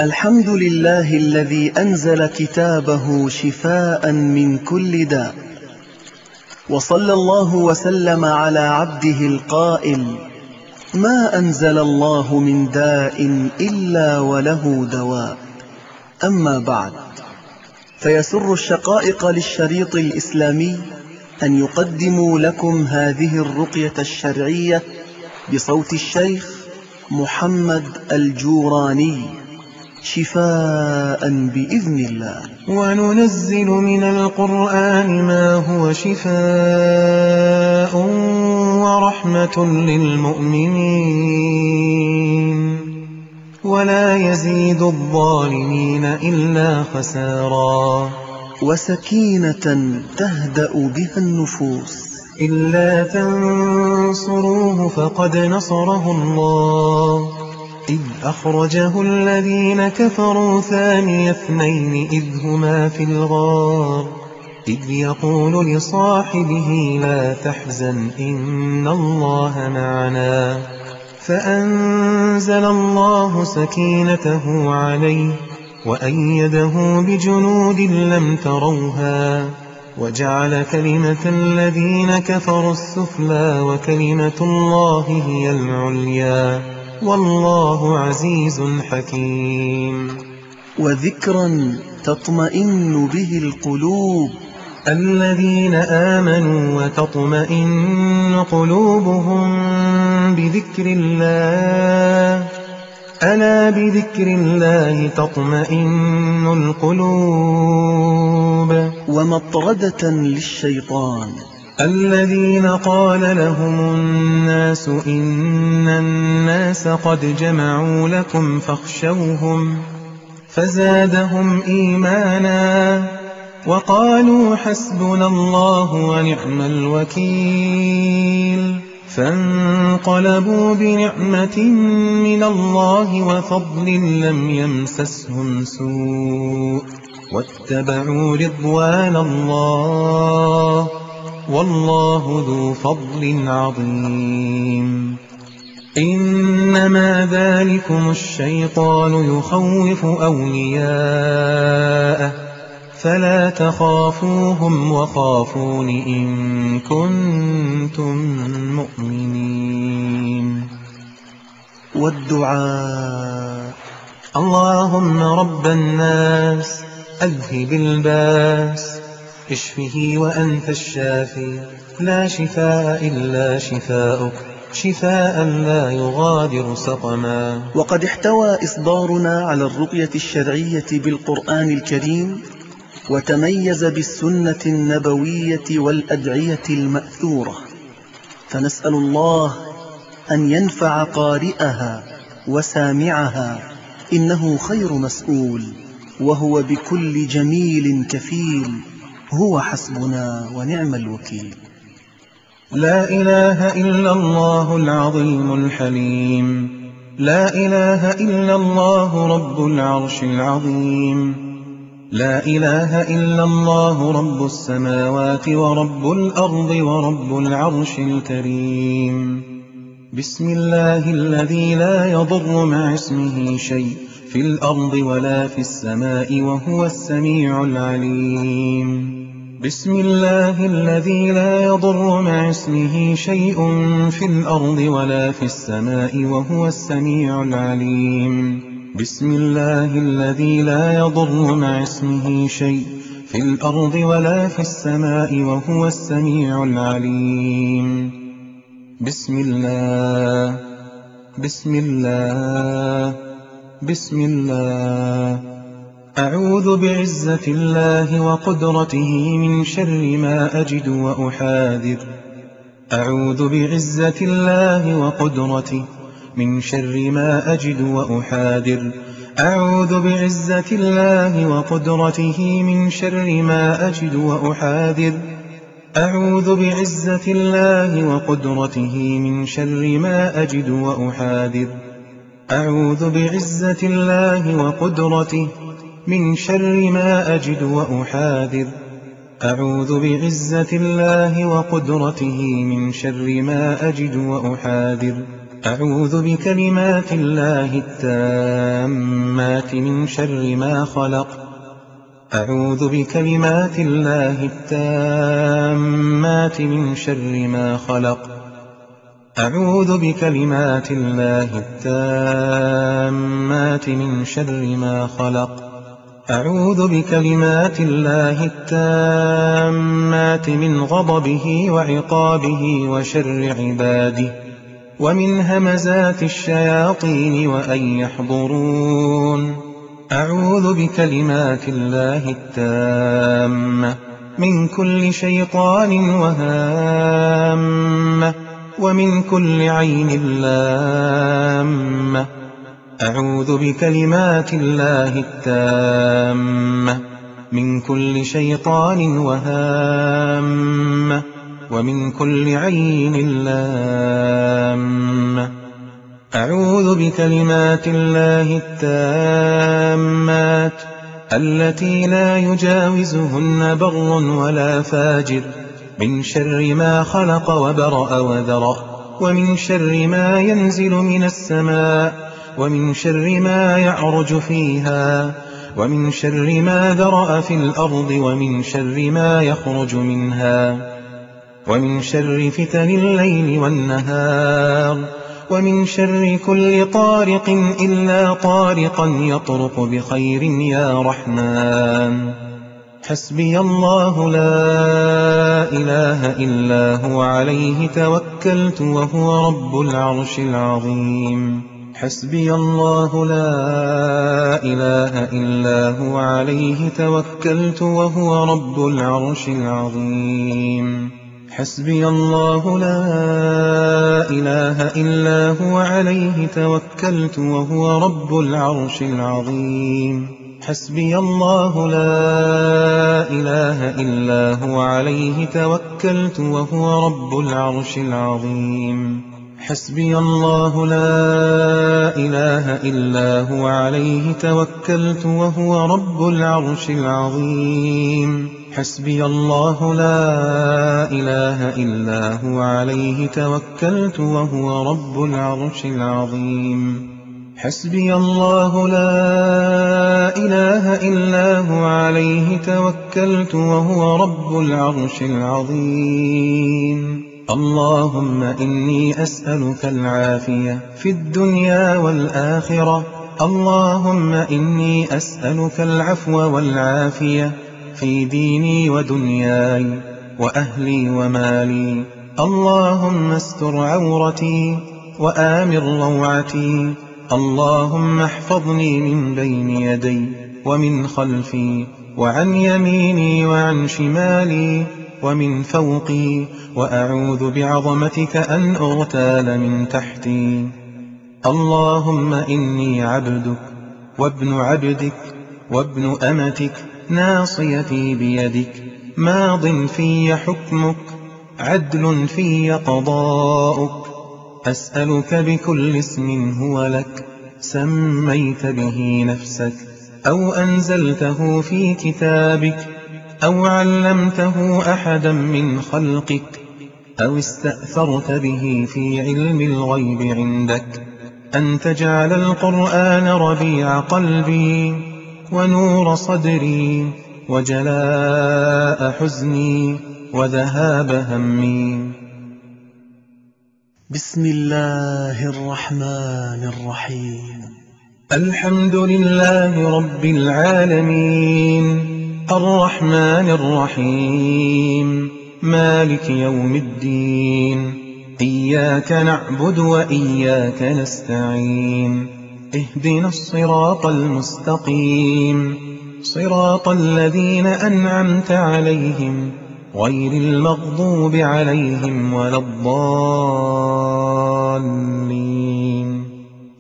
الحمد لله الذي أنزل كتابه شفاء من كل داء، وصلى الله وسلم على عبده القائل: ما أنزل الله من داء إلا وله دواء. أما بعد، فيسر الشقائق للشريط الإسلامي أن يقدموا لكم هذه الرقية الشرعية بصوت الشيخ محمد الجوراني، شفاء بإذن الله. وننزل من القرآن ما هو شفاء ورحمة للمؤمنين ولا يزيد الظالمين إلا خسارا، وسكينة تهدأ بها النفوس. إلا تنصروه فقد نصره الله إذ أخرجه الذين كفروا ثاني اثنين إذ هما في الغار إذ يقول لصاحبه لا تحزن إن الله معنا، فأنزل الله سكينته عليه وأيده بجنود لم تروها وجعل كلمة الذين كفروا السفلى وكلمة الله هي العليا والله عزيز حكيم. وذكرا تطمئن به القلوب. الذين آمنوا وتطمئن قلوبهم بذكر الله، ألا بذكر الله تطمئن القلوب. ومطردة للشيطان. الذين قال لهم الناس إن الناس قد جمعوا لكم فاخشوهم فزادهم إيمانا وقالوا حسبنا الله ونعم الوكيل، فانقلبوا بنعمة من الله وفضل لم يمسسهم سوء واتبعوا رضوان الله والله ذو فضل عظيم. إنما ذلكم الشيطان يخوف أولياءه فلا تخافوهم وخافون إن كنتم مؤمنين. والدعاء. اللهم رب الناس أذهب الباس اشفه وأنت الشافي لا شفاء إلا شفاؤك شفاء لا يغادر سقما. وقد احتوى إصدارنا على الرقية الشرعية بالقرآن الكريم، وتميز بالسنة النبوية والأدعية المأثورة، فنسأل الله أن ينفع قارئها وسامعها، إنه خير مسؤول وهو بكل جميل كفيل، هو حسبنا ونعم الوكيل. لا إله إلا الله العظيم الحليم، لا إله إلا الله رب العرش العظيم، لا إله إلا الله رب السماوات ورب الأرض ورب العرش الكريم. بسم الله الذي لا يضر مع اسمه شيء في الأرض ولا في السماء وهو السميع العليم. بسم الله الذي لا يضر مع اسمه شيء في الأرض ولا في السماء وهو السميع العليم. بسم الله الذي لا يضر مع اسمه شيء في الأرض ولا في السماء وهو السميع العليم. بسم الله بسم الله بسم الله. أعوذ بعزة الله وقدرته من شر ما أجد وأحاذر. أعوذ بعزة الله وقدرته من شر ما أجد وأحاذر. أعوذ بعزة الله وقدرته من شر ما أجد وأحاذر. أعوذ بعزة الله وقدرته من شر ما أجد وأحاذر. أعوذ بعزة الله وقدرته من شر ما أجد وأحاذر. أعوذ بعزة الله وقدرته من شر ما أجد وأحاذر. أعوذ بكلمات الله التامات من شر ما خلق. أعوذ بكلمات الله التامات من شر ما خلق. أعوذ بكلمات الله التامات من شر ما خلق. أعوذ بكلمات الله التامات من غضبه وعقابه وشر عباده ومن همزات الشياطين وأن يحضرون. أعوذ بكلمات الله التامة من كل شيطان وهامة ومن كل عين لامة. أعوذ بكلمات الله التامة من كل شيطان وهامة ومن كل عين لامة. أعوذ بكلمات الله التامات التي لا يجاوزهن بر ولا فاجر من شر ما خلق وبرأ وذرأ ومن شر ما ينزل من السماء ومن شر ما يعرج فيها ومن شر ما ذرأ في الأرض ومن شر ما يخرج منها ومن شر فتن الليل والنهار ومن شر كل طارق إلا طارقا يطرق بخير يا رحمن. حسبي الله لا إله إلا هو عليه توكلت وهو رب العرش العظيم. حسبي الله لا إله إلا هو عليه توكلت وهو رب العرش العظيم. حسبي الله لا إله إلا هو عليه توكلت وهو رب العرش العظيم. حسبي الله لا إله إلا هو عليه توكلت وهو رب العرش العظيم. حسبي الله لا إله إلا هو عليه توكلت وهو رب العرش العظيم. حسبي الله لا إله إلا هو عليه توكلت وهو رب العرش العظيم. حسبي الله لا إله إلا هو عليه توكلت وهو رب العرش العظيم. اللهم إني أسألك العافية في الدنيا والآخرة. اللهم إني أسألك العفو والعافية في ديني ودنياي وأهلي ومالي. اللهم استر عورتي وآمن روعتي. اللهم احفظني من بين يدي ومن خلفي وعن يميني وعن شمالي ومن فوقي، وأعوذ بعظمتك أن أغتال من تحتي. اللهم إني عبدك وابن عبدك وابن أمتك، ناصيتي بيدك، ماض في حكمك، عدل في قضاؤك. أسألك بكل اسم هو لك سميت به نفسك أو أنزلته في كتابك أو علمته أحدا من خلقك أو استأثرت به في علم الغيب عندك، أن تجعل القرآن ربيع قلبي ونور صدري وجلاء حزني وذهاب همي. بسم الله الرحمن الرحيم. الحمد لله رب العالمين، الرحمن الرحيم، مالك يوم الدين. إياك نعبد وإياك نستعين. اهدنا الصراط المستقيم، صراط الذين أنعمت عليهم غير المغضوب عليهم ولا الضالين.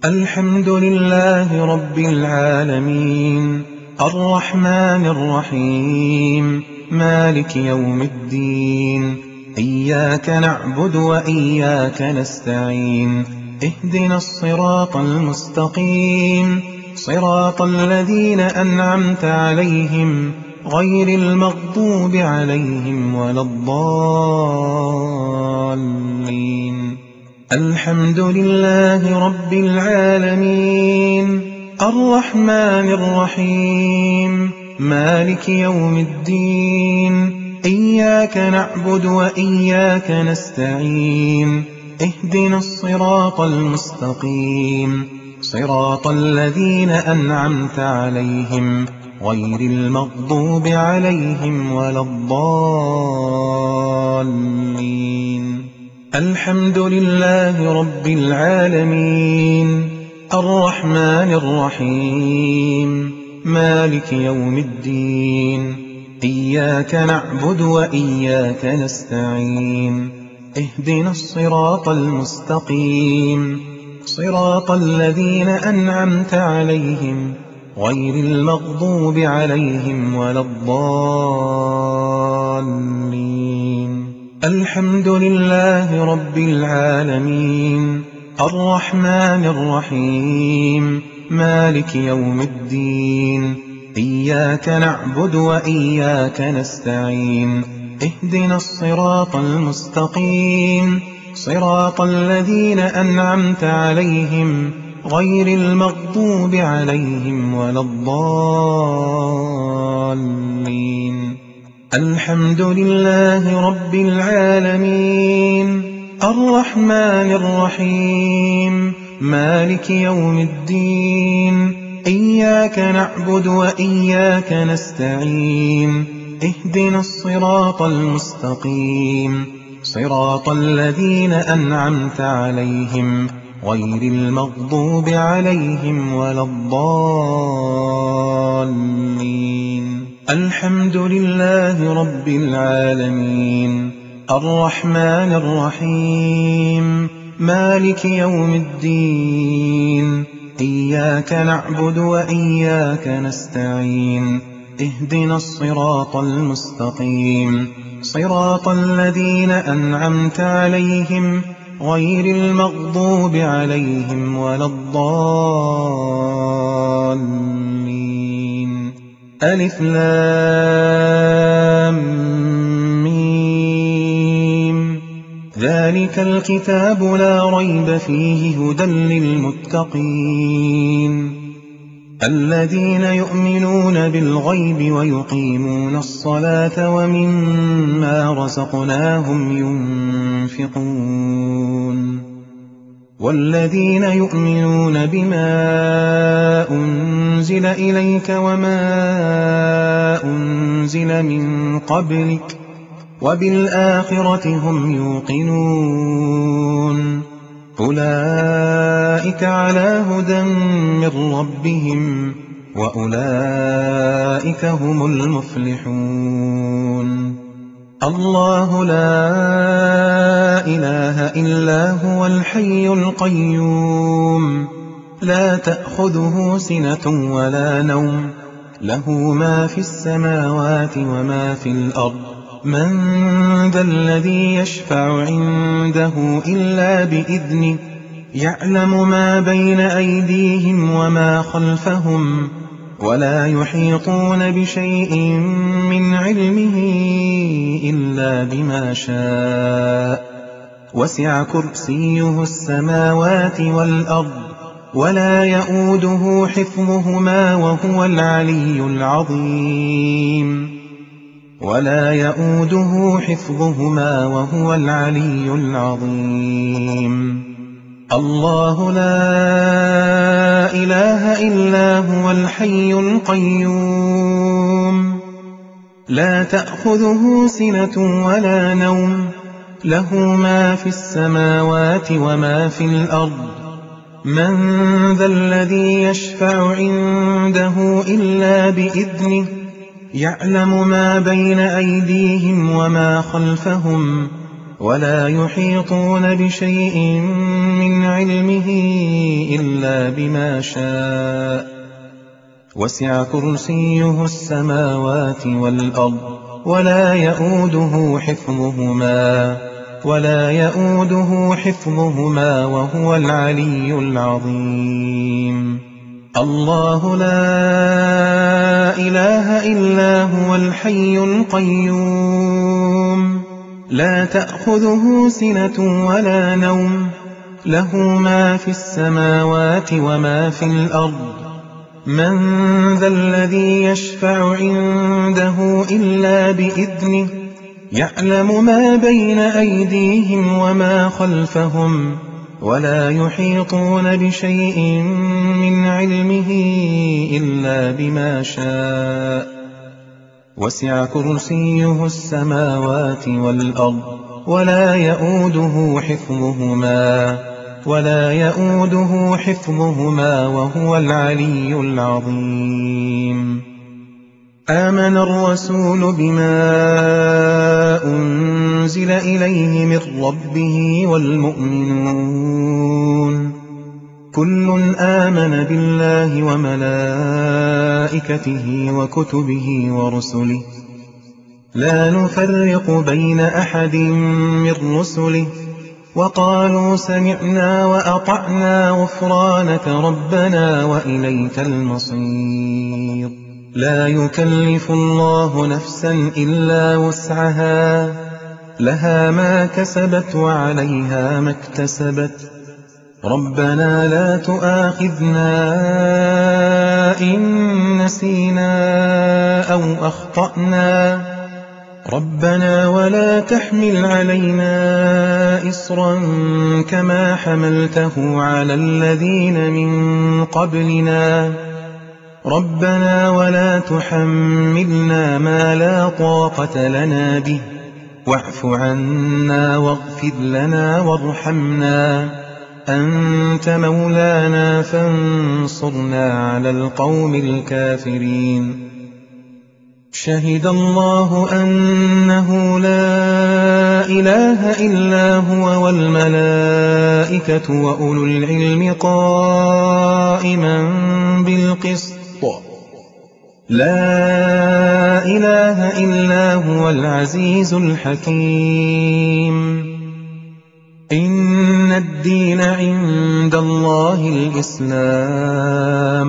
الحمد لله رب العالمين، الرحمن الرحيم، مالك يوم الدين. إياك نعبد وإياك نستعين. اهدنا الصراط المستقيم، صراط الذين أنعمت عليهم غير المغضوب عليهم ولا الضالين. الحمد لله رب العالمين الرحمن الرحيم مالك يوم الدين إياك نعبد وإياك نستعين اهدنا الصراط المستقيم صراط الذين أنعمت عليهم غير المغضوب عليهم ولا الضالين الحمد لله رب العالمين الرحمن الرحيم مالك يوم الدين إياك نعبد وإياك نستعين اهدنا الصراط المستقيم صراط الذين أنعمت عليهم غير المغضوب عليهم ولا الضالين الحمد لله رب العالمين الرحمن الرحيم مالك يوم الدين إياك نعبد وإياك نستعين اهدنا الصراط المستقيم صراط الذين أنعمت عليهم غير المغضوب عليهم ولا الضالين الحمد لله رب العالمين الرحمن الرحيم مالك يوم الدين إياك نعبد وإياك نستعين اهدنا الصراط المستقيم صراط الذين أنعمت عليهم غير المغضوب عليهم ولا الضالين الحمد لله رب العالمين الرحمن الرحيم مالك يوم الدين إياك نعبد وإياك نستعين اهدنا الصراط المستقيم صراط الذين أنعمت عليهم غير المغضوب عليهم ولا الضالين ألف لام ميم ذلك الكتاب لا ريب فيه هدى للمتقين الذين يؤمنون بالغيب ويقيمون الصلاة ومما رزقناهم ينفقون والذين يؤمنون بما أنزل إليك وما أنزل من قبلك وبالآخرة هم يوقنون أولئك على هدى من ربهم وأولئك هم المفلحون الله لا إله إلا هو الحي القيوم لا تأخذه سنة ولا نوم له ما في السماوات وما في الأرض من ذا الذي يشفع عنده إلا بإذنه يعلم ما بين أيديهم وما خلفهم ولا يحيطون بشيء من علمه إلا بما شاء وسع كرسيه السماوات والأرض ولا يؤوده حفظهما وهو العلي العظيم ولا يؤوده حفظهما وهو العلي العظيم الله لا إله إلا هو الحي القيوم لا تأخذه سنة ولا نوم له ما في السماوات وما في الأرض من ذا الذي يشفع عنده إلا بإذنه يعلم ما بين أيديهم وما خلفهم ولا يحيطون بشيء من علمه إلا بما شاء وسع كرسيه السماوات والأرض ولا يؤوده حفظهما وهو العلي العظيم الله لا إله إلا هو الحي القيوم لا تأخذه سنة ولا نوم له ما في السماوات وما في الأرض. من ذا الذي يشفع عنده إلا بإذنه، يعلم ما بين أيديهم وما خلفهم، ولا يحيطون بشيء من علمه إلا بما شاء. وسع كرسيه السماوات والأرض ولا يؤوده حفظهما وهو العلي العظيم. آمن الرسول بما أنزل إليه من ربه والمؤمنون كل آمن بالله وملائكته وكتبه ورسله لا نفرق بين أحد من رسله، وقالوا سمعنا وأطعنا غفرانك ربنا وإليك المصير. لا يكلف الله نفسا إلا وسعها، لها ما كسبت وعليها ما اكتسبت. ربنا لا تؤاخذنا إن نسينا أو أخطأنا، ربنا ولا تحمل علينا إصرا كما حملته على الذين من قبلنا، ربنا ولا تحملنا ما لا طاقة لنا به، واعف عنا واغفر لنا وارحمنا، أنت مولانا فانصرنا على القوم الكافرين. شهد الله أنه لا إله إلا هو والملائكة وأولو العلم قائما بالقسط، لا إله إلا هو العزيز الحكيم. إن الدين عند الله الإسلام،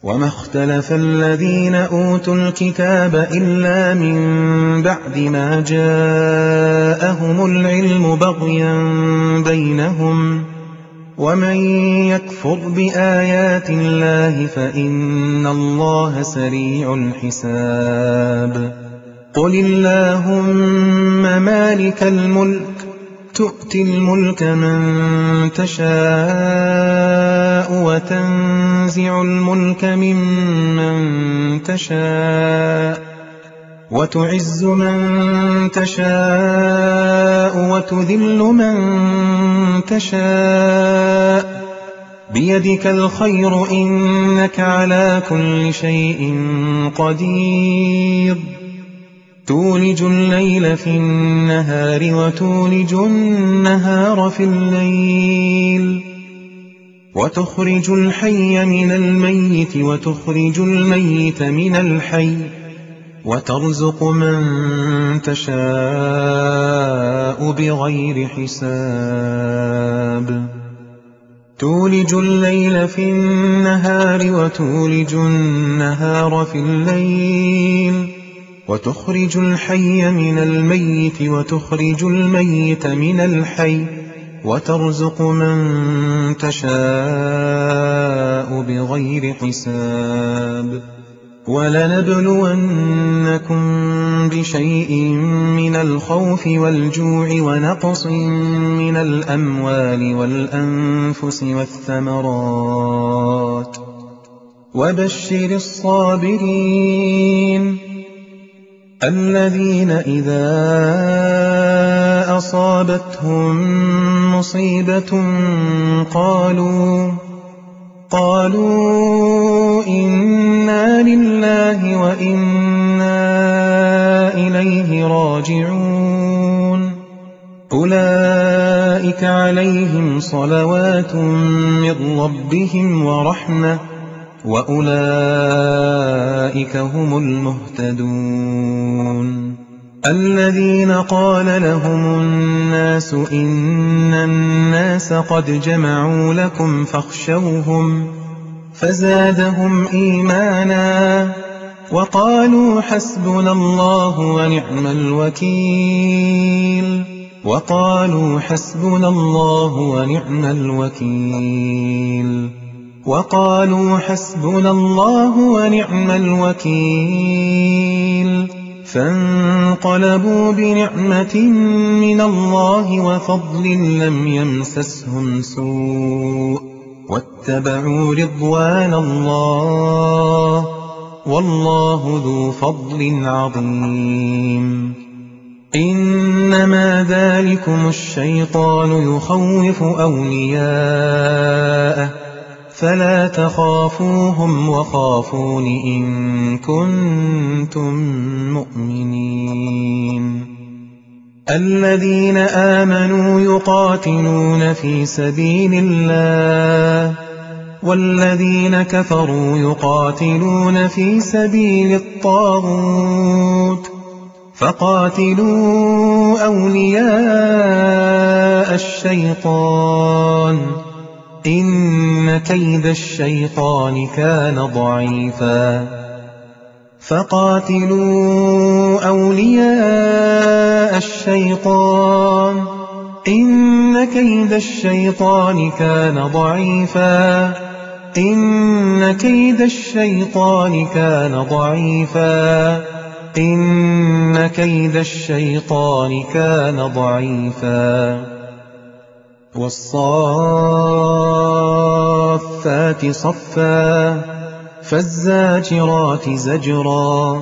وما اختلف الذين أوتوا الكتاب إلا من بعد ما جاءهم العلم بغيا بينهم، ومن يكفر بآيات الله فإن الله سريع الحساب. قل اللهم مالك الملك تؤتي الملك من تشاء وتنزع الملك ممن تشاء، وتعز من تشاء وتذل من تشاء، بيدك الخير إنك على كل شيء قدير. تولج الليل في النهار وتولج النهار في الليل، وتخرج الحي من الميت وتخرج الميت من الحي، وترزق من تشاء بغير حساب. تولج الليل في النهار وتولج النهار في الليل، وتخرج الحي من الميت وتخرج الميت من الحي، وترزق من تشاء بغير حساب. ولنبلونكم بشيء من الخوف والجوع ونقص من الأموال والأنفس والثمرات، وبشر الصابرين الذين إذا أصابتهم مصيبة قالوا إنا لله وإنا إليه راجعون. أولئك عليهم صلوات من ربهم ورحمة، وأولئك هم المهتدون. الذين قال لهم الناس إن الناس قد جمعوا لكم فاخشوهم فزادهم إيمانا، وقالوا حسبنا الله ونعم الوكيل. وقالوا حسبنا الله ونعم الوكيل وقالوا حسبنا الله ونعم الوكيل فانقلبوا بنعمة من الله وفضل لم يمسسهم سوء واتبعوا رضوان الله والله ذو فضل عظيم إنما ذلكم الشيطان يخوف أولياءه فلا تخافوهم وخافون إن كنتم مؤمنين الذين آمنوا يقاتلون في سبيل الله والذين كفروا يقاتلون في سبيل الطاغوت فقاتلوا أولياء الشيطان إن كيد الشيطان كان ضعيفا فقاتلوا أولياء الشيطان إن كيد الشيطان كان ضعيفا إن كيد الشيطان كان ضعيفا إن كيد الشيطان كان ضعيفا والصافات صفا فالزاجرات زجرا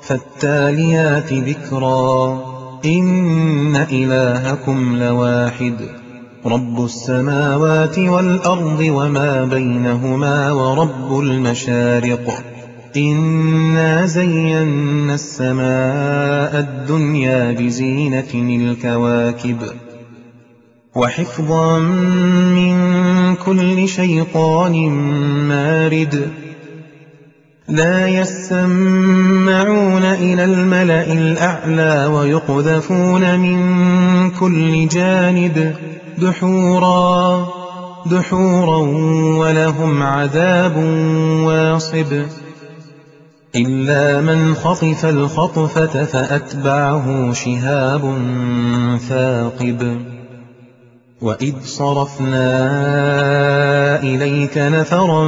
فالتاليات ذكرا إن إلهكم لواحد رب السماوات والأرض وما بينهما ورب المشارق إنا زينا السماء الدنيا بزينة الكواكب وحفظا من كل شيطان مارد لا يسمعون إلى الملأ الأعلى ويقذفون من كل جانب دحورا ولهم عذاب واصب إلا من خطف الخطفة فأتبعه شهاب ثاقب وإذ صرفنا إليك نفرا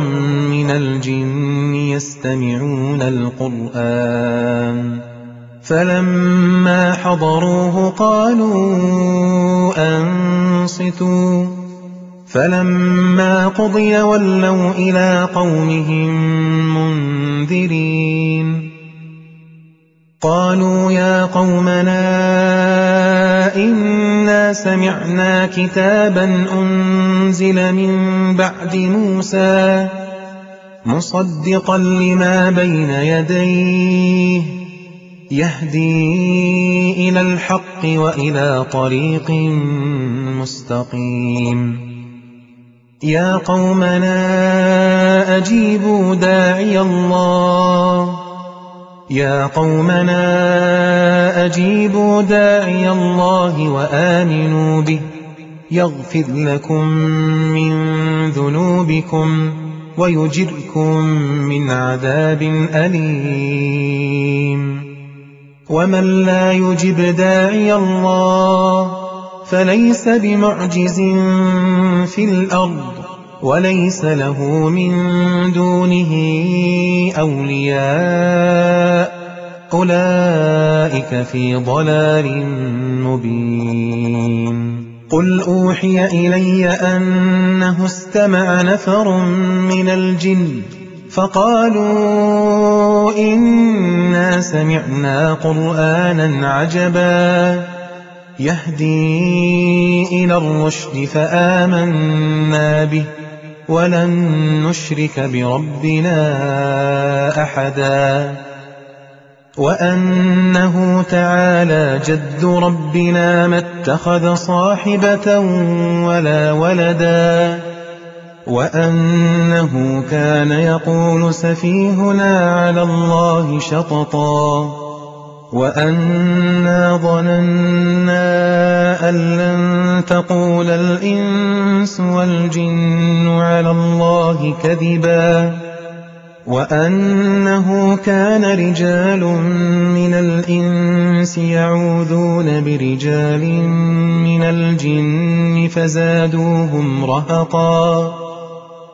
من الجن يستمعون القرآن فلما حضروه قالوا أنصتوا فلما قضي ولوا إلى قومهم منذرين قالوا يا قومنا إنا سمعنا كتابا أنزل من بعد موسى مصدقا لما بين يديه يهدي إلى الحق وإلى طريق مستقيم يا قومنا أجيبوا داعي الله وآمنوا به يغفر لكم من ذنوبكم ويجركم من عذاب أليم ومن لا يجب داعي الله فليس بمعجز في الأرض وليس له من دونه أولياء أولئك في ضلال مبين قل أوحي إلي أنه استمع نفر من الجن فقالوا إنا سمعنا قرآنا عجبا يهدي إلى الرشد فآمنا به ولن نشرك بربنا أحدا وأنه تعالى جد ربنا ما اتخذ صاحبة ولا ولدا وأنه كان يقول سفيهنا على الله شططا وأنا ظننا أن لن تقول الإنس والجن على الله كذبا وأنه كان رجال من الإنس يعوذون برجال من الجن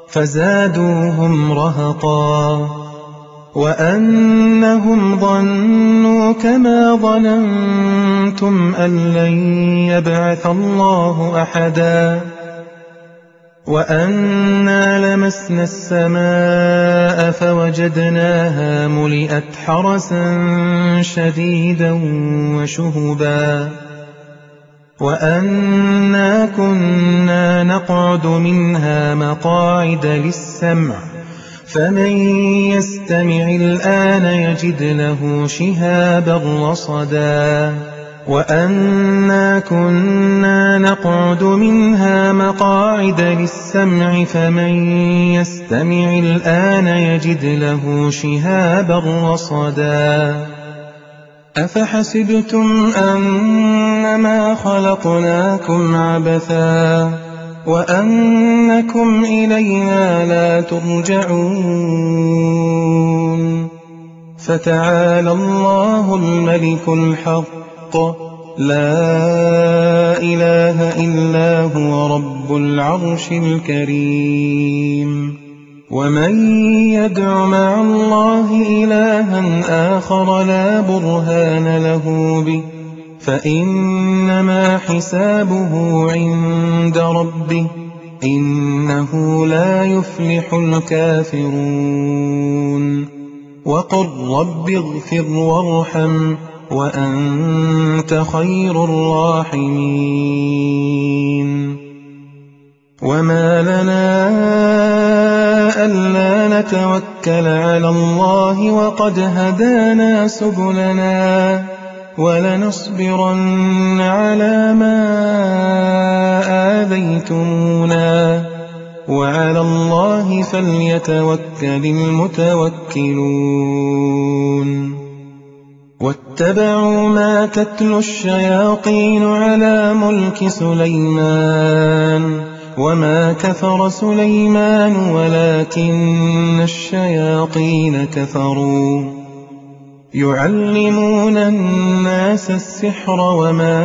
فزادوهم رهقا وأنهم ظنوا كما ظننتم أن لن يبعث الله أحدا وأنا لمسنا السماء فوجدناها ملئت حرسا شديدا وشهبا وأنا كنا نقعد منها مقاعد للسمع فمن يستمع الآن يجد له شهابا رصدا وأنا كنا نقعد منها مقاعد للسمع فمن يستمع الآن يجد له شهابا رصدا أفحسبتم أنما خلقناكم عبثا وأنكم إلينا لا ترجعون فتعالى الله الملك الحق لا إله إلا هو رب العرش الكريم ومن يدع مع الله إلها آخر لا برهان له به فإنما حسابه عند ربه إنه لا يفلح الكافرون وقل رب اغفر وارحم وأنت خير الراحمين وما لنا ألا نتوكل على الله وقد هدانا سبلنا ولنصبرن على ما آذيتمونا وعلى الله فليتوكل المتوكلون واتبعوا ما تتلو الشياطين على ملك سليمان وما كفر سليمان ولكن الشياطين كفروا يعلمون الناس السحر وما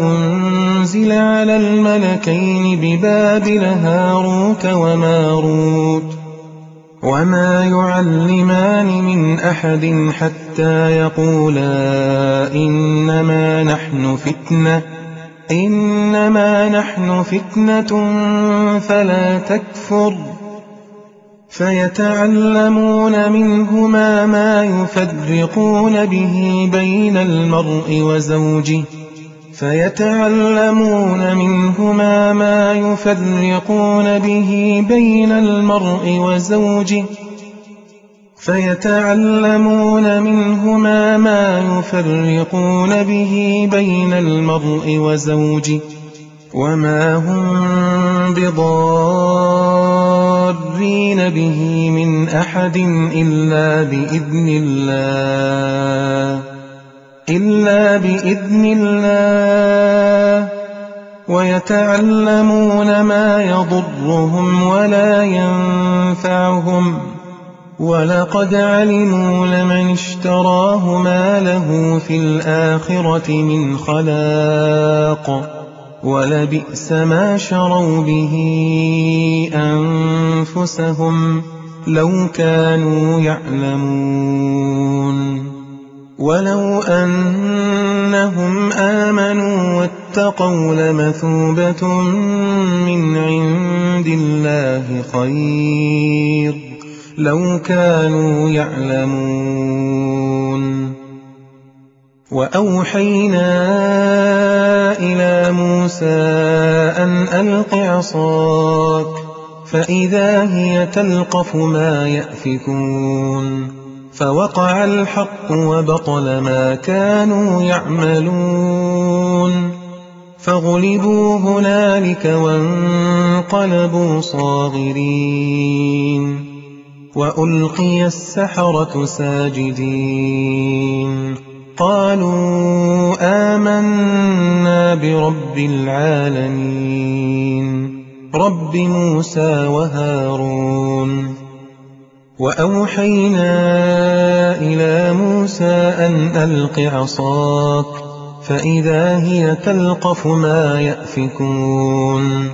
أنزل على الملكين ببابل هاروت وماروت وما يعلمان من أحد حتى يقولا إنما نحن فتنة فلا تكفر فيتعلمون منهما ما يفرقون به بين المرء وزوجه وما هم بضارين به من أحد إلا بإذن الله ويتعلمون ما يضرهم ولا ينفعهم ولقد علموا لمن اشتراه ما له في الآخرة من خلاق ولبئس ما شروا به أنفسهم لو كانوا يعلمون ولو أنهم آمنوا واتقوا لمثوبة من عند الله خير لو كانوا يعلمون وأوحينا إلى موسى أن ألق عصاك فإذا هي تلقف ما يأفكون فوقع الحق وبطل ما كانوا يعملون فغلبوا هنالك وانقلبوا صاغرين وألقي السحرة ساجدين قالوا آمنا برب العالمين رب موسى وهارون وأوحينا إلى موسى أن ألق عصاك فإذا هي تلقف ما يأفكون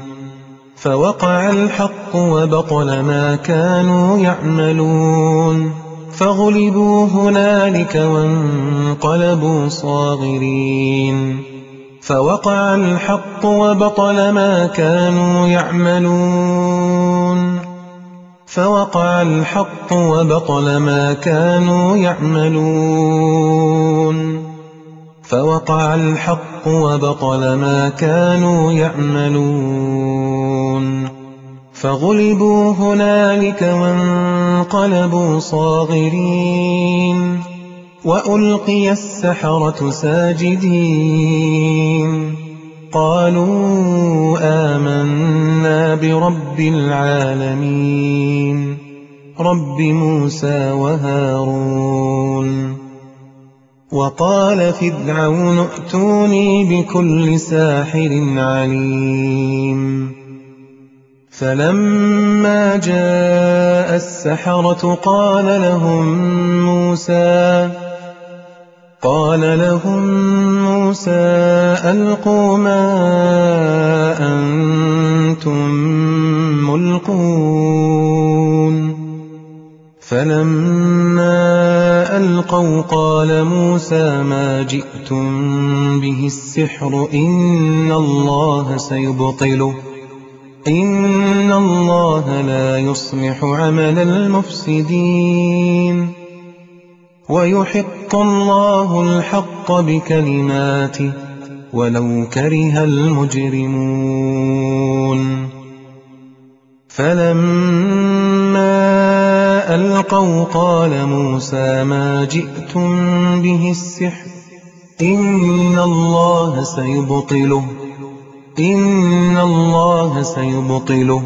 فوقع الحق وبطل ما كانوا يعملون فغلبوا هنالك وانقلبوا صاغرين فوقع الحق وبطل ما كانوا يعملون فوقع الحق وبطل ما كانوا يعملون فوقع الحق وبطل ما كانوا يعملون فغلبوا هنالك وانقلبوا صاغرين وألقي السحرة ساجدين قالوا آمنا برب العالمين رب موسى وهارون وقال فرعون ائتوني بكل ساحر عليم فلما جاء السحرة قال لهم موسى ألقوا ما أنتم ملقون فلما ألقوا قال موسى ما جئتم به السحر إن الله سيبطله إن الله لا يصلح عمل المفسدين ويحق الله الحق بكلماته ولو كره المجرمون فلما ألقوا قال موسى ما جئتم به السحر إن الله سيبطله إن الله سيبطله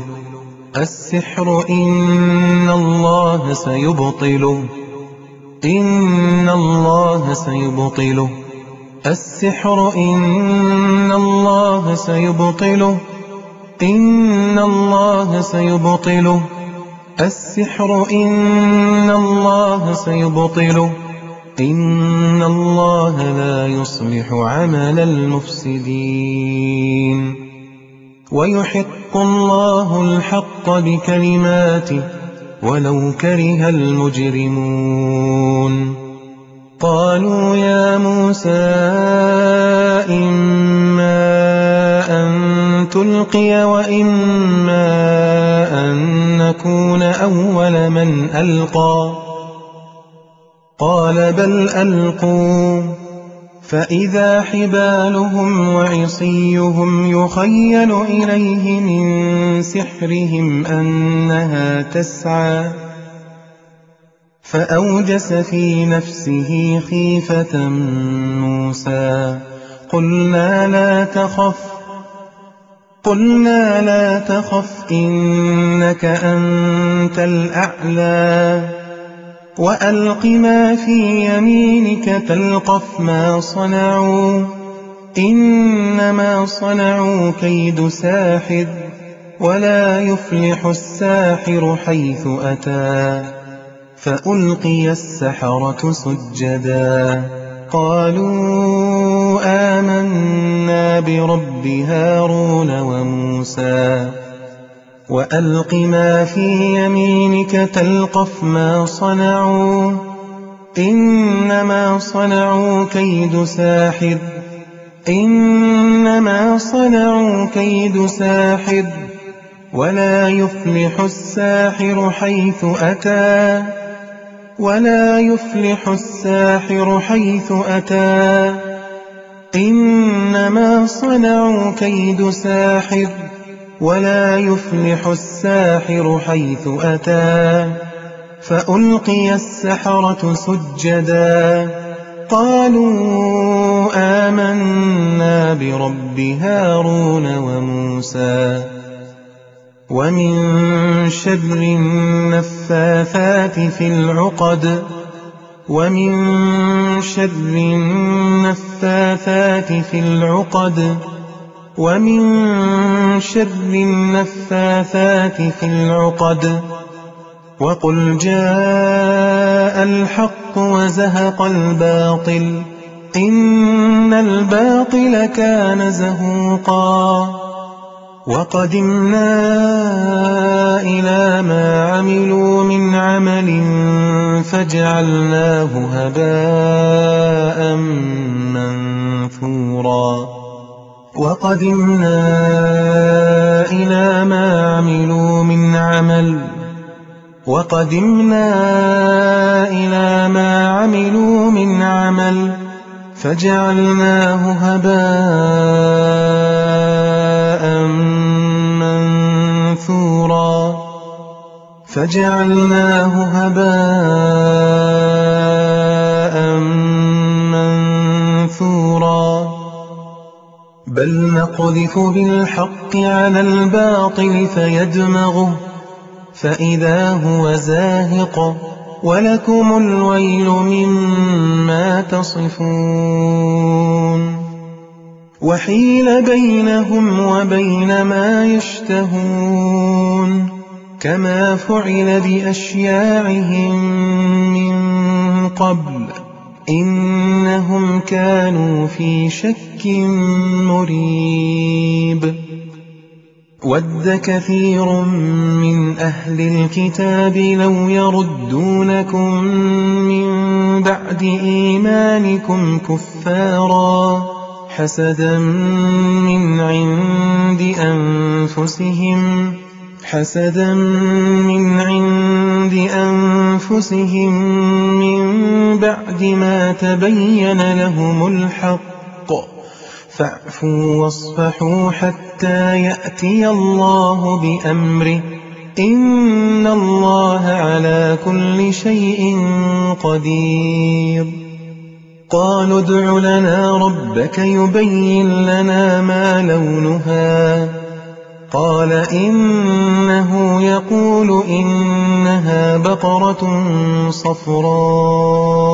السحر إن الله سيبطله إن الله سيبطله السحر إن الله سيبطله إن الله سيبطله السحر إن الله سيبطله إن الله لا يصلح عمل المفسدين ويحق الله الحق بكلماته ولو كره المجرمون قالوا يا موسى إما أن تلقي وإما أن نكون أول من ألقى قال بل ألقوا فإذا حبالهم وعصيهم يخيل إليه من سحرهم أنها تسعى فأوجس في نفسه خيفة موسى قلنا لا تخف إنك أنت الأعلى وألق ما في يمينك تلقف ما صنعوا إنما صنعوا كيد ساحر ولا يفلح الساحر حيث أتى فألقي السحرة سجدا قالوا آمنا برب هارون وموسى وألق ما في يمينك تلقف ما صنعوا إنما صنعوا كيد ساحر إنما صنعوا كيد ساحر ولا يفلح الساحر حيث أتى ولا يفلح الساحر حيث أتى إنما صنعوا كيد ساحر ولا يفلح الساحر حيث أتى فألقي السحرة سجدا قالوا آمنا برب هارون وموسى ومن شر النفاثات في العقد ومن شر النفاثات في العقد ومن شر النفاثات في العقد وقل جاء الحق وزهق الباطل إن الباطل كان زهوقا وقدمنا إلى ما عملوا من عمل فجعلناه هباء منثورا وقدمنا إلى ما عملوا من عمل فجعلناه هباء منثورا بل نقذف بالحق على الباطل فيدمغه فإذا هو زاهق ولكم الويل مما تصفون وحيل بينهم وبين ما يشتهون كما فعل بأشياعهم من قبل إنهم كانوا في شك مريب ود كثير من أهل الكتاب لو يردونكم من بعد إيمانكم كفارا حسدا من عند أنفسهم من بعد ما تبين لهم الحق فاعفوا واصفحوا حتى يأتي الله بأمره إن الله على كل شيء قدير قالوا ادع لنا ربك يبين لنا ما لونها قال إنه يقول إنها بقرة صفراء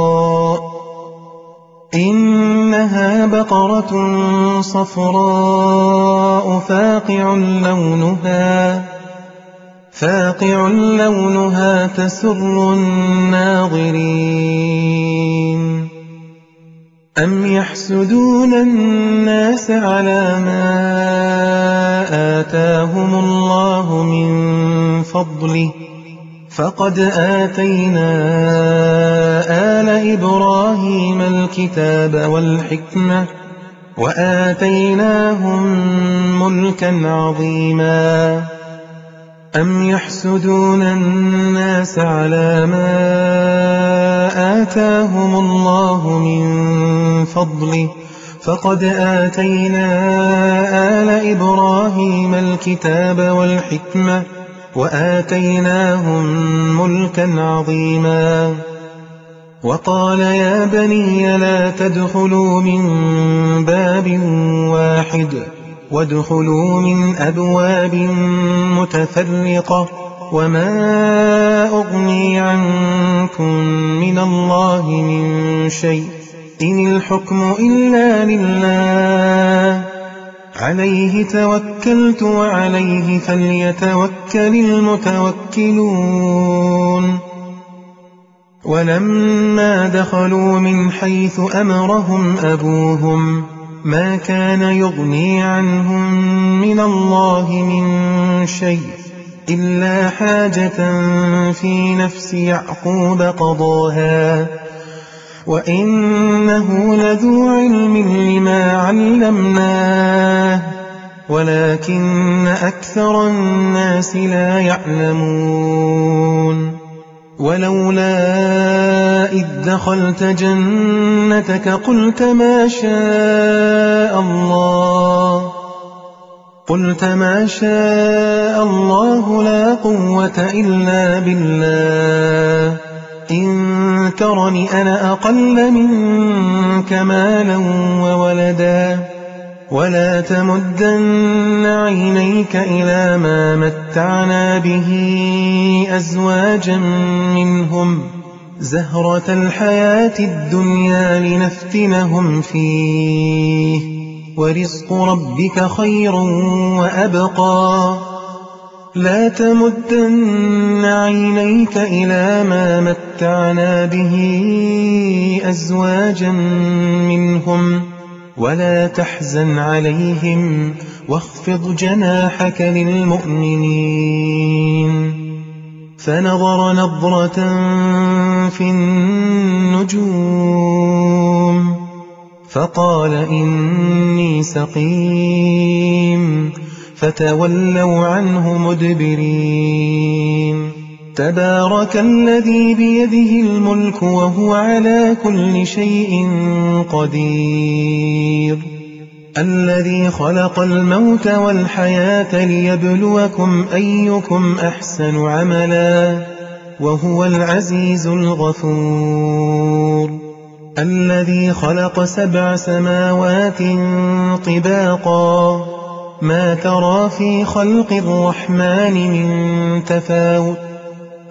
فاقع لونها تسر الناظرين أم يحسدون الناس على ما آتاهم الله من فضله فقد آتينا آل إبراهيم الكتاب والحكمة وآتيناهم ملكا عظيما أم يحسدون الناس على ما آتاهم الله من فضله فقد آتينا آل إبراهيم الكتاب والحكمة وآتيناهم ملكا عظيما وقال يا بني لا تدخلوا من باب واحد وادخلوا من أبواب متفرقة وما أغني عنكم من الله من شيء إن الحكم إلا لله عليه توكلت وعليه فليتوكل المتوكلون ولما دخلوا من حيث أمرهم أبوهم ما كان يغني عنهم من الله من شيء إلا حاجة في نفس يعقوب قضاها وإنه لذو علم لما علمناه ولكن أكثر الناس لا يعلمون ولولا إذ دخلت جنتك قلت ما شاء الله لا قوة إلا بالله إن ترني أنا أقل منك مالا وولدا ولا تمدن عينيك إلى ما متعنا به أزواجا منهم زهرة الحياة الدنيا لنفتنهم فيه ورزق ربك خير وأبقى لا تمدن عينيك إلى ما متعنا به أزواجا منهم ولا تحزن عليهم واخفض جناحك للمؤمنين. فنظر نظرة في النجوم فقال إني سقيم، فتولوا عنه مدبرين. تبارك الذي بيده الملك وهو على كل شيء قدير، الذي خلق الموت والحياة ليبلوكم أيكم أحسن عملا وهو العزيز الغفور، الذي خلق 7 سماوات طباقا ما ترى في خلق الرحمن من تفاوت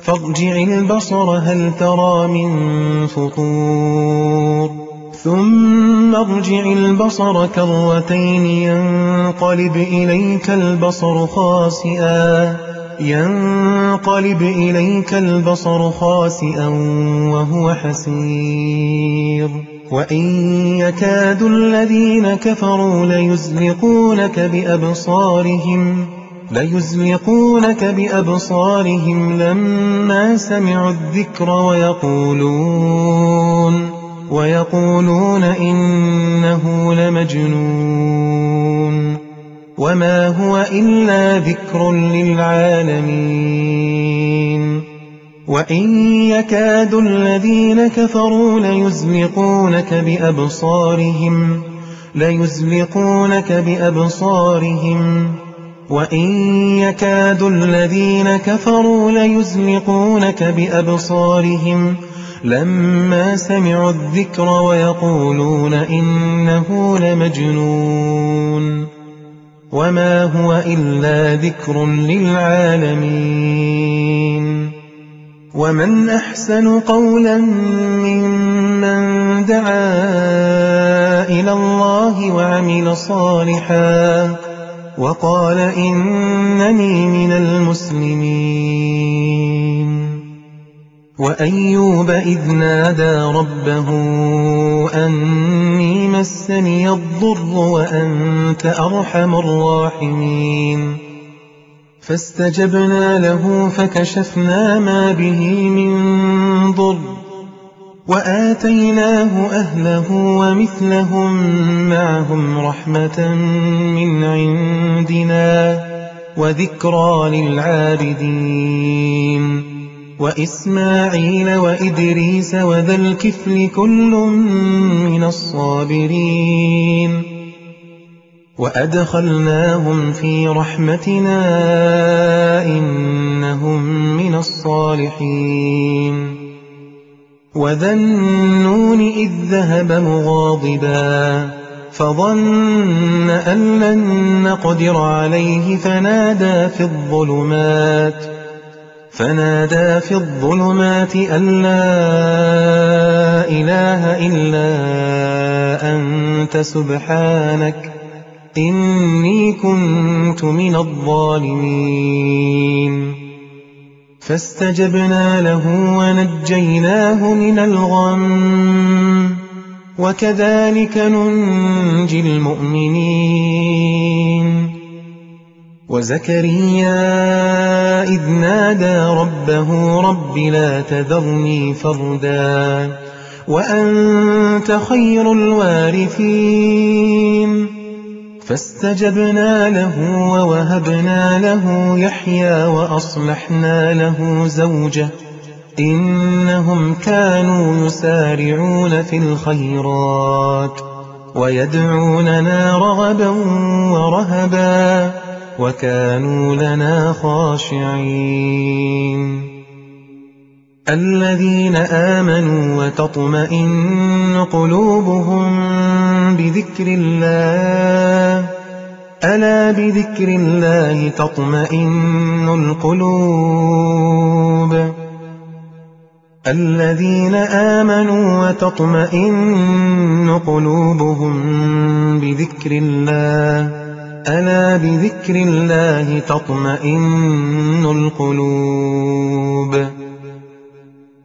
فارجع البصر هل ترى من فطور ثم ارجع البصر كرتين ينقلب إليك البصر خاسئا وهو حسير. وإن يكاد الذين كفروا ليزلقونك بأبصارهم لما سمعوا الذكر ويقولون إنه لمجنون وما هو إلا ذكر للعالمين. وإن يكاد الذين كفروا ليزلقونك بأبصارهم وإن يكاد الذين كفروا ليزلقونك بأبصارهم لما سمعوا الذكر ويقولون إنه لمجنون وما هو إلا ذكر للعالمين. ومن أحسن قولا ممن دعا إلى الله وعمل صالحا وقال إنني من المسلمين. وأيوب إذ نادى ربه أني مسني الضر وأنت أرحم الراحمين، فاستجبنا له فكشفنا ما به من ضر وآتيناه أهله ومثلهم معهم رحمة من عندنا وذكرى للعابدين. وإسماعيل وإدريس وذا الكفل كل من الصابرين وأدخلناهم في رحمتنا إنهم من الصالحين. وذا النون إذ ذهب مغاضبا فظن أن لن نقدر عليه فنادى في الظلمات أن لا إله إلا أنت سبحانك إني كنت من الظالمين. فاستجبنا له ونجيناه من الغم وكذلك ننجي المؤمنين. وزكريا إذ نادى ربه رب لا تذرني فردا وأنت خير الوارثين، فاستجبنا له ووهبنا له يحيى وأصلحنا له زوجه إنهم كانوا يسارعون في الخيرات ويدعوننا رغبا ورهبا وكانوا لنا خاشعين. الذين آمنوا وتطمئن قلوبهم بذكر الله ألا بذكر الله تطمئن القلوب. الذين آمنوا وتطمئن قلوبهم بذكر الله ألا بذكر الله تطمئن القلوب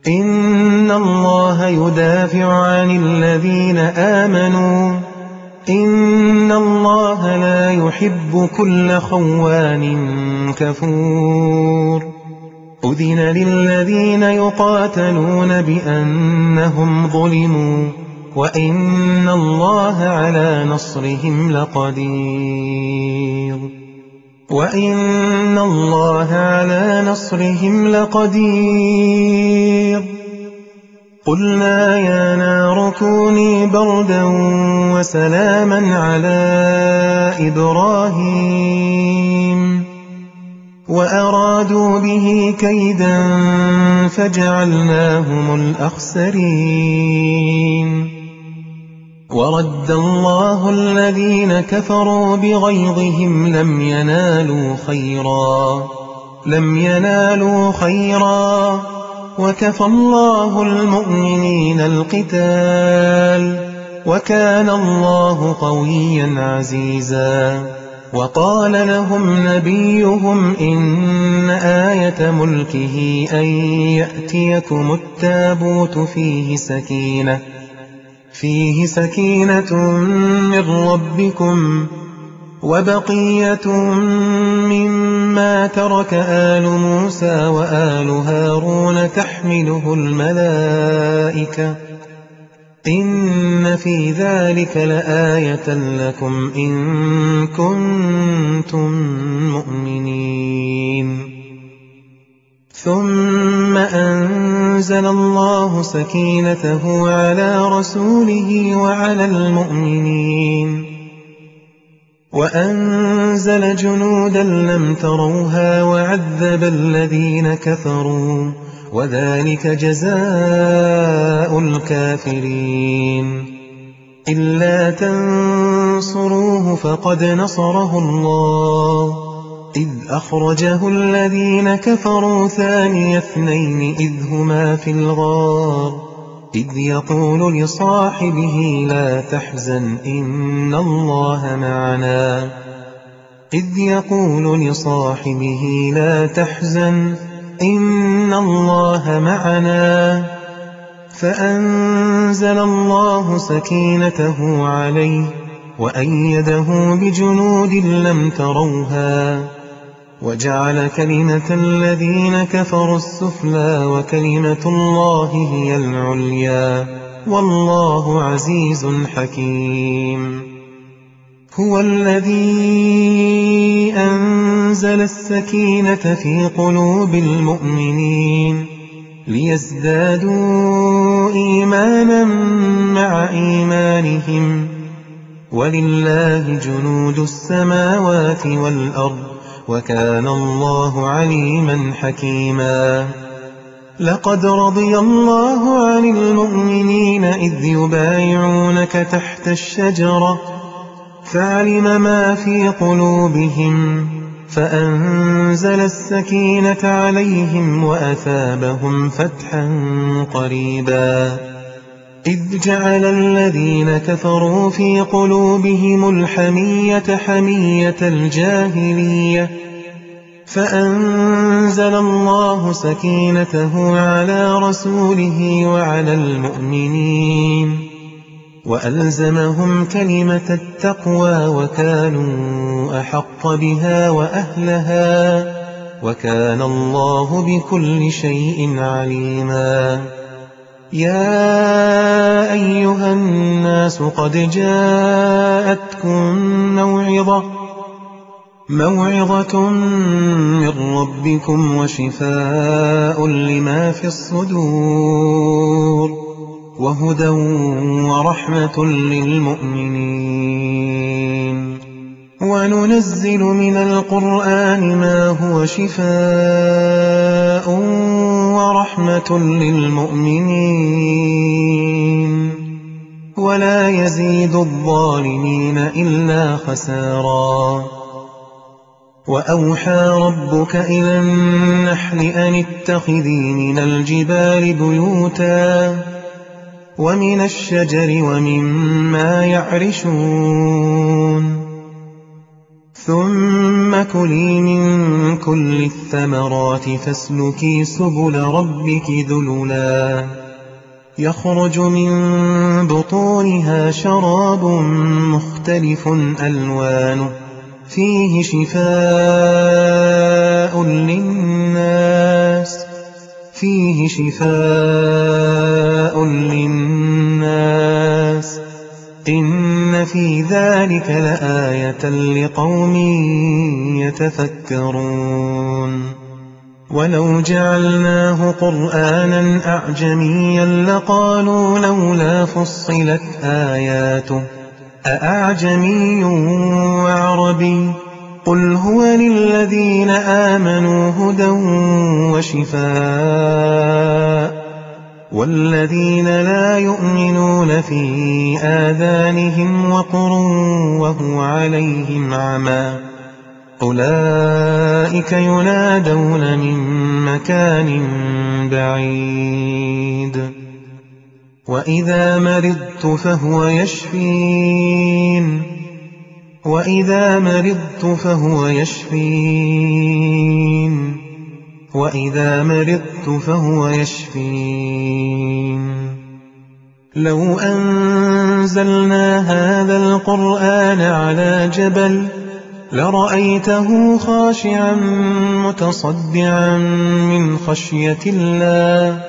إن الله يدافع عن الذين آمنوا إن الله لا يحب كل خوان كفور أذن للذين يقاتلون بأنهم ظلموا وإن الله على نصرهم لقدير وإن الله على نصرهم لقدير قلنا يا نار كوني بردا وسلاما على إبراهيم وأرادوا به كيدا فجعلناهم الأخسرين ورد الله الذين كفروا بغيظهم لم ينالوا خيرا وكفى الله المؤمنين القتال وكان الله قويا عزيزا وقال لهم نبيهم إن آية ملكه أن يأتيكم التابوت فيه سكينة من ربكم وبقية مما ترك آل موسى وآل هارون تحمله الملائكة إن في ذلك لآية لكم إن كنتم مؤمنين ثم أنزل الله سكينته على رسوله وعلى المؤمنين وأنزل جنودا لم تروها وعذب الذين كفروا وذلك جزاء الكافرين إلا تنصروه فقد نصره الله إذ أخرجه الذين كفروا ثاني اثنين إذ هما في الغار إذ يقول لصاحبه لا تحزن إن الله معنا فأنزل الله سكينته عليه وأيده بجنود لم تروها وجعل كلمة الذين كفروا السفلى وكلمة الله هي العليا والله عزيز حكيم هو الذي أنزل السكينة في قلوب المؤمنين ليزدادوا إيمانا مع إيمانهم ولله جنود السماوات والأرض وكان الله عليما حكيما لقد رضي الله عن المؤمنين إذ يبايعونك تحت الشجرة فعلم ما في قلوبهم فأنزل السكينة عليهم وأثابهم فتحا قريبا إذ جعل الذين كفروا في قلوبهم الحمية حمية الجاهلية فأنزل الله سكينته على رسوله وعلى المؤمنين وألزمهم كلمة التقوى وكانوا أحق بها وأهلها وكان الله بكل شيء عليما يا أيها الناس قد جاءتكم موعظة من ربكم وشفاء لما في الصدور وهدى ورحمة للمؤمنين وننزل من القرآن ما هو شفاء ورحمة للمؤمنين ولا يزيد الظالمين إلا خسارا وأوحى ربك إلى النحل أن اتخذي من الجبال بيوتا ومن الشجر ومما يعرشون ثم كلي من كل الثمرات فاسلكي سبل ربك ذللا يخرج من بطونها شراب مختلف ألوانه فيه شفاء للناس إن في ذلك لآية لقوم يتفكرون ولو جعلناه قرآنا أعجميا لقالوا لولا فصلت آياته أأعجمي وعربي قل هو للذين آمنوا هدى وشفاء والذين لا يؤمنون في آذانهم وقر وهو عليهم عمى أولئك ينادون من مكان بعيد وإذا مرضت فهو يشفين لو أنزلنا هذا القرآن على جبل لرأيته خاشعا متصدعا من خشية الله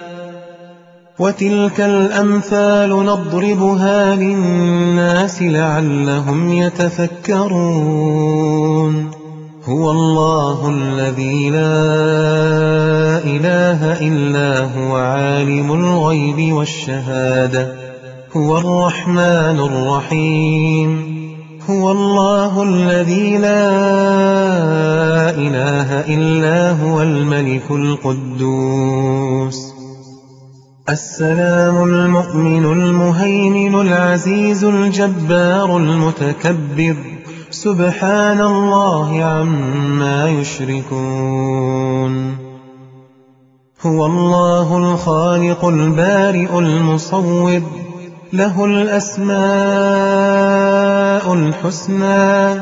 وتلك الأمثال نضربها للناس لعلهم يتفكرون هو الله الذي لا إله إلا هو عالم الغيب والشهادة هو الرحمن الرحيم هو الله الذي لا إله إلا هو الملك القدوس السلام المؤمن المهيمن العزيز الجبار المتكبر سبحان الله عما يشركون هو الله الخالق البارئ المصور له الأسماء الحسنى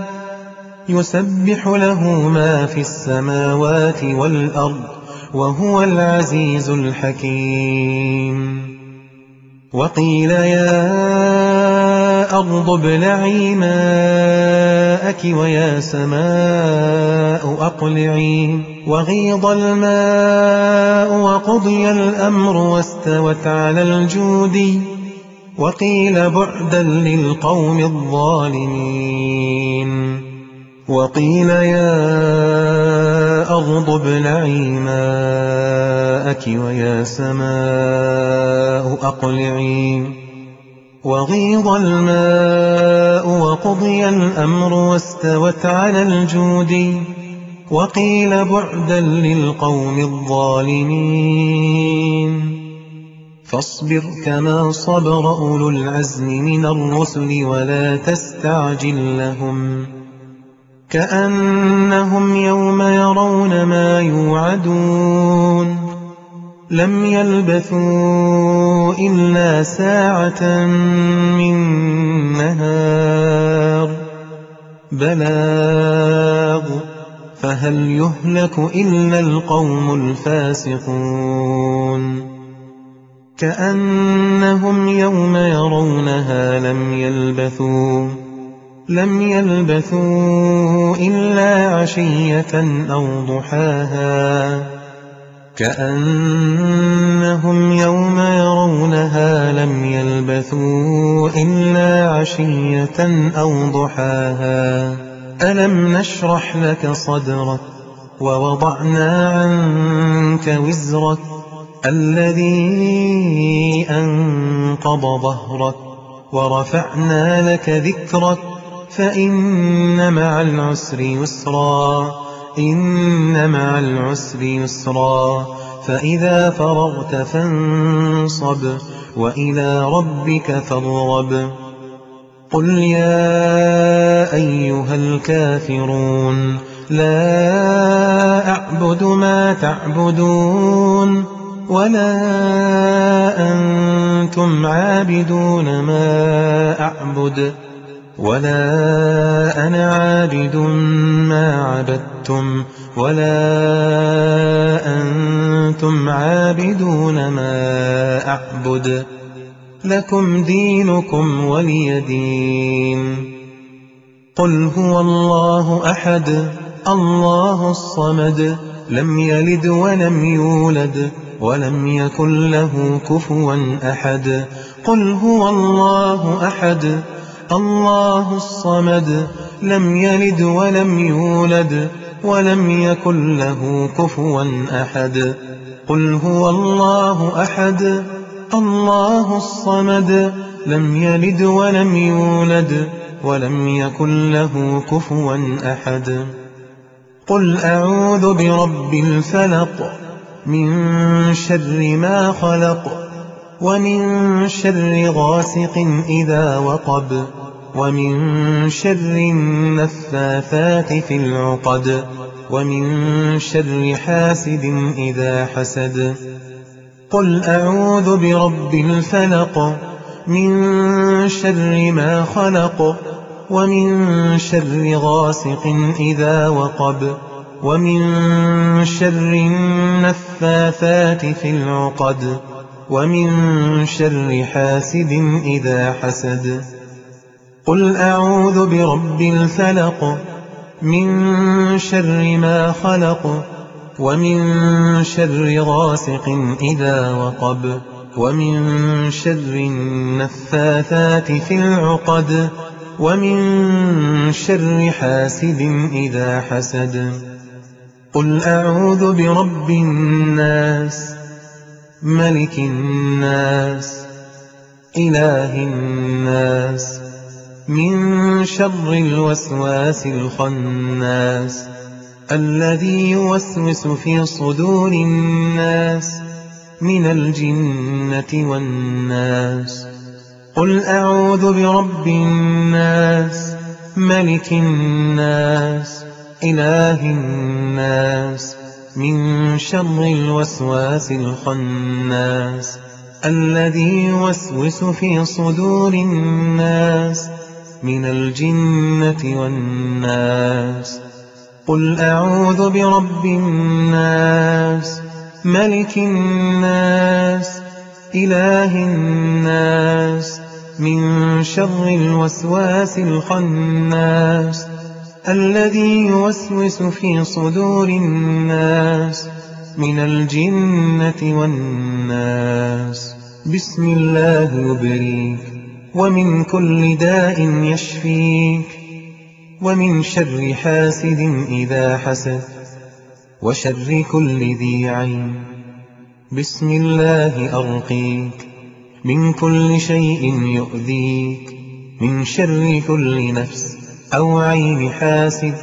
يسبح له ما في السماوات والأرض وهو العزيز الحكيم وقيل يا أرض ابلعي ماءك ويا سماء أقلعي وغيض الماء وقضي الأمر واستوت على الجود وقيل بعدا للقوم الظالمين وقيل يا أرض ابلعي ماءك ويا سماء أقلعي وغيض الماء وقضي الأمر واستوت على الجود وقيل بعدا للقوم الظالمين فاصبر كما صبر أولو العزم من الرسل ولا تستعجل لهم كأنهم يوم يرون ما يوعدون لم يلبثوا إلا ساعة من نهار بلاغ فهل يهلك إلا القوم الفاسقون كأنهم يوم يرونها لم يلبثوا إلا عشية أو ضحاها كأنهم يوم يرونها لم يلبثوا إلا عشية أو ضحاها ألم نشرح لك صدرك ووضعنا عنك وزرك الذي أنقض ظهرك ورفعنا لك ذكرك فإن مع العسر يسرا فإذا فرغت فانصب وإلى ربك فارغب قل يا أيها الكافرون لا أعبد ما تعبدون ولا أنتم عابدون ما أعبد ولا أنا عابد ما عبدتم ولا أنتم عابدون ما أعبد لكم دينكم ولي دين. قل هو الله أحد الله الصمد لم يلد ولم يولد ولم يكن له كفوا أحد. قل هو الله أحد الله الصمد لم يلد ولم يولد ولم يكن له كفوا أحد. قل هو الله أحد الله الصمد لم يلد ولم يولد ولم يكن له كفوا أحد. قل أعوذ برب الفلق من شر ما خلق ومن شر غاسق إذا وقب ومن شر النفاثات في العقد ومن شر حاسد إذا حسد. قل أعوذ برب الفلق من شر ما خلق ومن شر غاسق إذا وقب ومن شر النفاثات في العقد ومن شر حاسد إذا حسد. قل أعوذ برب الفلق من شر ما خلق ومن شر غاسق إذا وقب ومن شر النفاثات في العقد ومن شر حاسد إذا حسد. قل أعوذ برب الناس ملك الناس إله الناس من شر الوسواس الخناس الذي يوسوس في صدور الناس من الجنة والناس. قل أعوذ برب الناس ملك الناس إله الناس من شر الوسواس الخناس الذي يوسوس في صدور الناس من الجنة والناس. قل أعوذ برب الناس ملك الناس إله الناس من شر الوسواس الخناس الذي يوسوس في صدور الناس من الجنة والناس. بسم الله يبريك ومن كل داء يشفيك ومن شر حاسد إذا حسد وشر كل ذي عين. بسم الله أرقيك من كل شيء يؤذيك من شر كل نفس أو عين حاسد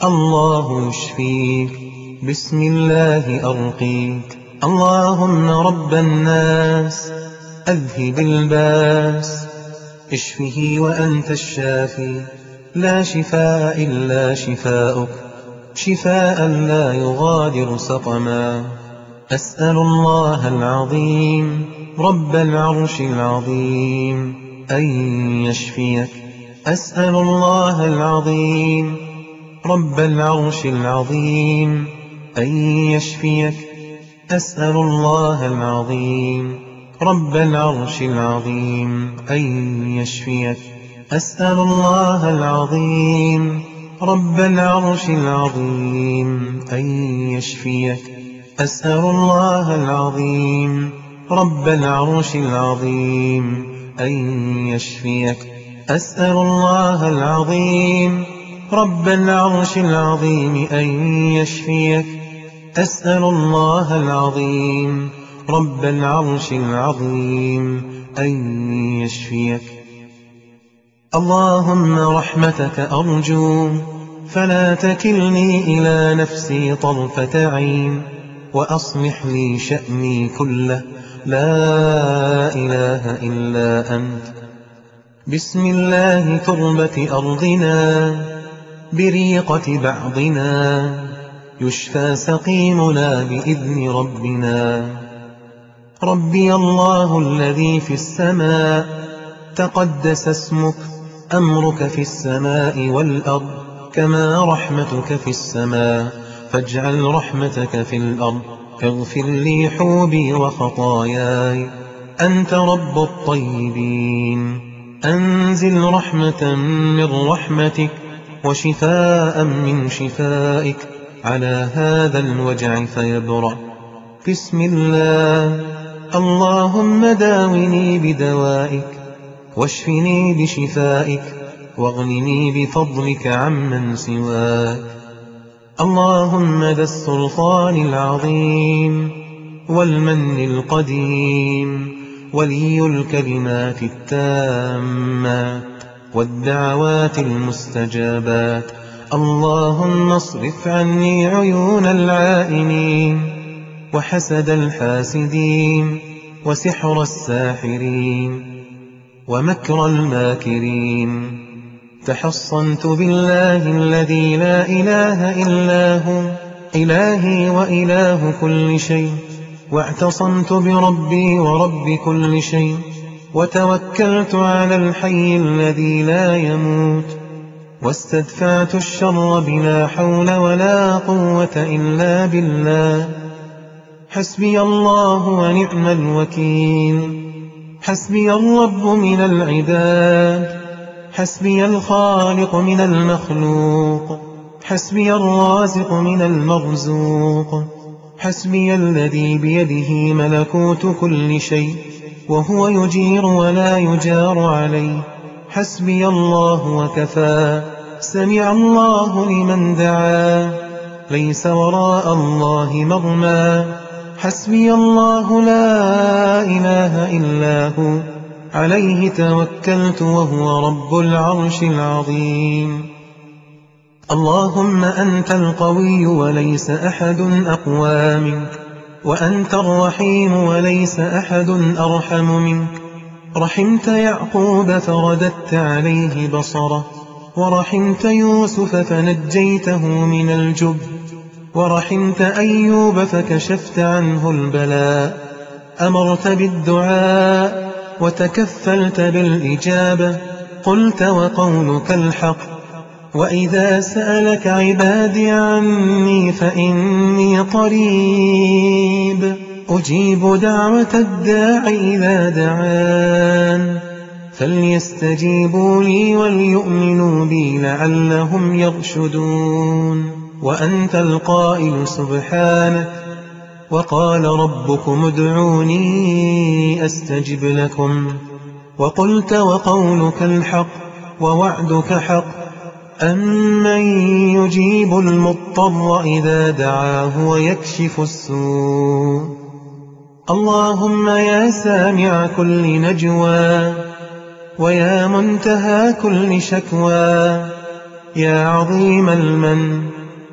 الله يشفيك. بسم الله أرقيك اللهم رب الناس أذهب الباس اشفه وأنت الشافي لا شفاء إلا شفاؤك شفاء لا يغادر سقما. أسأل الله العظيم رب العرش العظيم أن يشفيك. أسأل الله العظيم رب العرش العظيم أن يشفيك. أسأل الله العظيم رب العرش العظيم أن يشفيك. أسأل الله العظيم رب العرش العظيم أن يشفيك. أسأل الله العظيم رب العرش العظيم أن يشفيك. أسأل الله العظيم رب العرش العظيم أن يشفيك. أسأل الله العظيم رب العرش العظيم أن يشفيك. اللهم رحمتك أرجو فلا تكلني إلى نفسي طرفة عين وأصلح لي شأني كله لا إله إلا أنت. بسم الله تربة أرضنا بريقة بعضنا يشفى سقيمنا بإذن ربنا. ربي الله الذي في السماء تقدس اسمك أمرك في السماء والأرض كما رحمتك في السماء، فاجعل رحمتك في الأرض. اغفر لي حوبي وخطاياي، أنت رب الطيبين. أنزل رحمة من رحمتك وشفاء من شفائك على هذا الوجع فيبرأ. بسم الله. اللهم داوني بدوائك واشفني بشفائك واغنني بفضلك عمن سواك. اللهم ذا السلطان العظيم والمن القديم، ولي الكلمات التامات والدعوات المستجابات، اللهم اصرف عني عيون العائنين وحسد الحاسدين وسحر الساحرين ومكر الماكرين. تحصنت بالله الذي لا إله إلا هو إلهي وإله كل شيء، واعتصمت بربي ورب كل شيء، وتوكلت على الحي الذي لا يموت، واستدفعت الشر بلا حول ولا قوة إلا بالله. حسبي الله ونعم الوكيل، حسبي الرب من العباد، حسبي الخالق من المخلوق، حسبي الرازق من المرزوق، حسبي الذي بيده ملكوت كل شيء وهو يجير ولا يجار عليه. حسبي الله وكفى، سمع الله لمن دعا، ليس وراء الله مرمى. حسبي الله لا إله إلا هو، عليه توكلت وهو رب العرش العظيم. اللهم أنت القوي وليس أحد أقوى منك، وأنت الرحيم وليس أحد أرحم منك. رحمت يعقوب فرددت عليه بصره، ورحمت يوسف فنجيته من الجب، ورحمت أيوب فكشفت عنه البلاء. أمرت بالدعاء وتكفلت بالإجابة، قلت وقولك الحق. وإذا سألك عبادي عني فإني قريب، أجيب دعوة الداع إذا دعان، فليستجيبوا لي وليؤمنوا بي لعلهم يرشدون. وأنت القائل سبحانك، وقال ربكم ادعوني أستجب لكم. وقلت وقولك الحق ووعدك حق، أمن يجيب المضطر إذا دعاه ويكشف السوء. اللهم يا سامع كل نجوى، ويا منتهى كل شكوى، يا عظيم المن،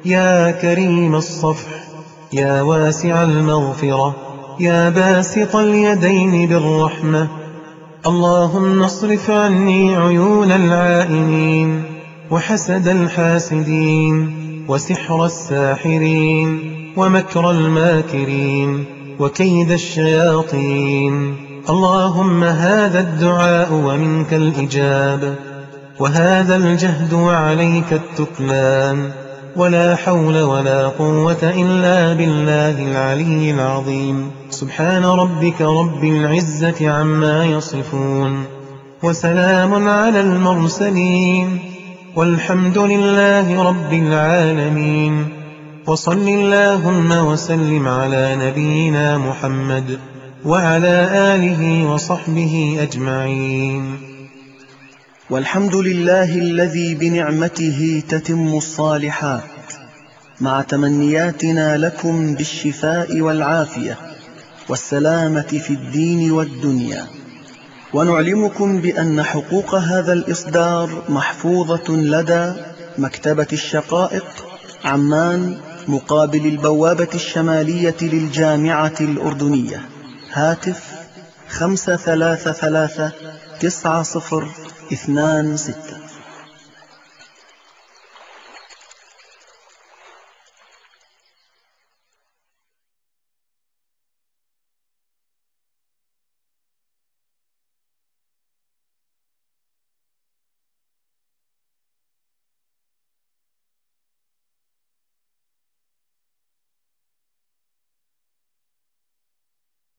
يا كريم الصفح، يا واسع المغفرة، يا باسط اليدين بالرحمة. اللهم اصرف عني عيون العائنين وحسد الحاسدين وسحر الساحرين ومكر الماكرين وكيد الشياطين. اللهم هذا الدعاء ومنك الإجابة، وهذا الجهد وعليك التكلان، ولا حول ولا قوة إلا بالله العلي العظيم. سبحان ربك رب العزة عما يصفون، وسلام على المرسلين، والحمد لله رب العالمين. وصل اللهم وسلم على نبينا محمد وعلى آله وصحبه أجمعين. والحمد لله الذي بنعمته تتم الصالحات، مع تمنياتنا لكم بالشفاء والعافية والسلامة في الدين والدنيا. ونعلمكم بأن حقوق هذا الإصدار محفوظة لدى مكتبة الشقائق، عمان، مقابل البوابة الشمالية للجامعة الأردنية. هاتف 533 9026.